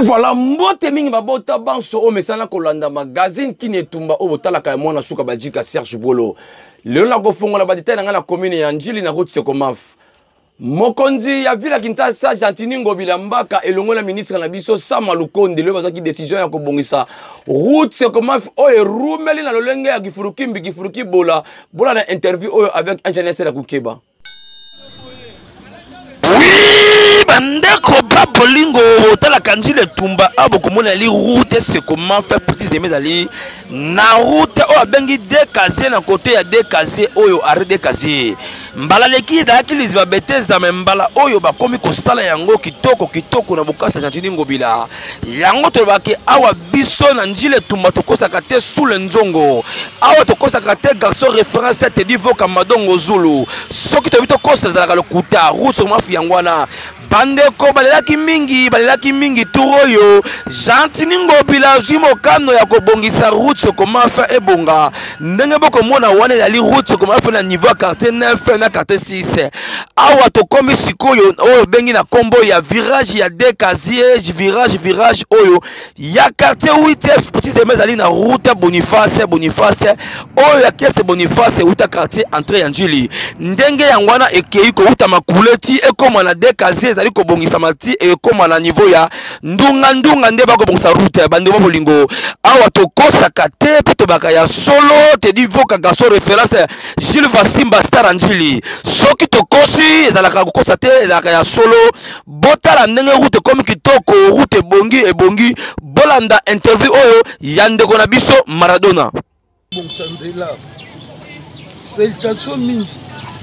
Voilà, mbote mingi babota banso oyo mesana kolanda magazine Kini Etumba oyo botalaka ya mwana suka bajika Serge Bolo. Lelo nakofongola ba detail na ngai na commune ya Ndjili na route Sekomaf. Mokonzi ya ville ya Kinshasa Gentiny Ngobila Mbaka elongo na ministre na biso Sama Lukonde lelo bazwaki decision ya kobongisa route Sekomaf oyo erumeli na lolenge ya kifurukimbi kifurukibola bola na interview oyo avec ingénieur Sela Kukeba. Oui, bandeko ba bolingo botalaka nzila etumba awa bokomona ezali route sekoma fait petit aime ezali na route oyo abengi dekaze na kote ya dekaze oyo arret dekaze mbala leki ezalaki liziba betesda me mbala oyo bakomi kosala yango kitoko kitoko na bokasi ya gentini ngobila yango tolobaki awa biso na njila etumba tokosaka te sule nzongo awa tokosaka te garçon référence te tedi voka madongo zulu soki toyebi tokosa ezalaka lokuta ruso mafu yango wana bandeko balelaki mingi balelaki mingi tour oyo gentini ngobila azwi mokano ya kobongisa route sokomafa ebonga ndenge bokomona wana ezali route sokomafa na niveau ya quartier 9 na quartier 6 awa tokomi sikoyo oyo obengi na nkombo ya virage ya de casier virage virage oyo ya quartier 8 précisément ezali na route boniface boniface oyo ya kese boniface euta quartier entrée ya njili ndenge yango wana ekei kouta makule ti ekóma na de casier ezali kobongisama ti ekóma na niveau ya ndunga ndunga nde bakobongisa route bandeko bolingo awa tokosaka te mpe tobaka ya solo tedi voka garçon référence Gilles Vasimba star Anjili soki tokosi ezalaka kokosa te ezalaka ya solo botala ndenge route ekomi kitoko route ebongi ebongi bolanda interview oyo ya ndeko na biso Maradona bongisa nzela felicitation mingi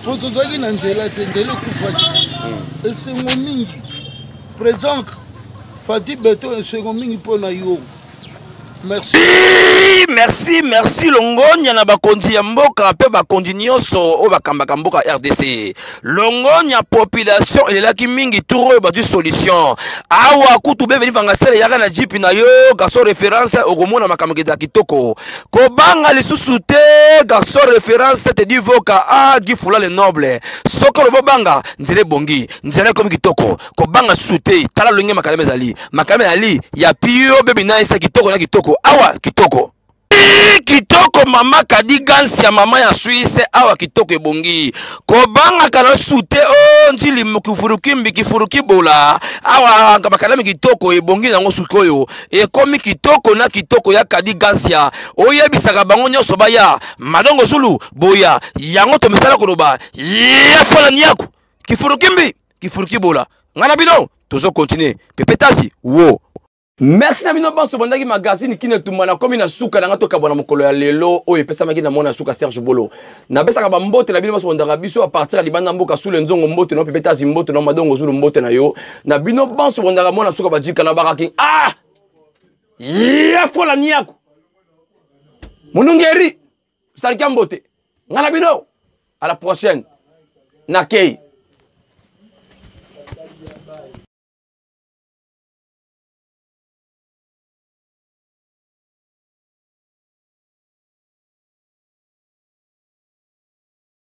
mpo tozalaki na nzela te nzela ekufaki hmm. esengo mingi président fati beton esengo mingi mpo na yo Merci. Merci, merci longonya na bakonzi ya mboka pe bakonzi nyonso oyo bakambaka mboka RDC. Longonya population elelaki mingi tour oyo bazwi solution. Awa kutu beveni vangasele yaka na jeep na yo garçon référence okomona makambo eza kitoko. Kobanga lisusu te garçon référence te dit voka ah Guy Fula le noble. Soki olobo banga nzela ebongi, nzela ekomi kitoko. Kobanga lisusu te, tala lolenge makalama ezali. Makambo ezali ya pio bebi na esa kitoko na kitoko awa kitoko kitoko mama kadi gansi ya mama ya swisse awa kitoko ebongi kobangaka na su te o oh, nzili kifurukimbi kifurukibola awa makalami kitoko ebongi nango sikoyo ekomi kitoko na kitoko ya kadi gansia oyebisaka bango nyonso baya madongo zulu boya yango tomisala koloba yefola niaku kifurukimbi kifurukibola ngai na bino tozo continuer pepe tazi wo merci na bino banso bandaki magazine kino etumba nakomi na suka na nga tokabwana mokolo ya lelo oyo epesamaki na mwana suka serge bolo napesaka bambote na bino banso bandaka biso a partir ya libanda mboka sule nzongo mbote na pepe tazi mbote na madongo zulu mbote na yo na bino banso bandaka mwana suka bajika na bakaki ah yefola niaku munungeri sarkia mbote nga na bino à la prochaine nakei.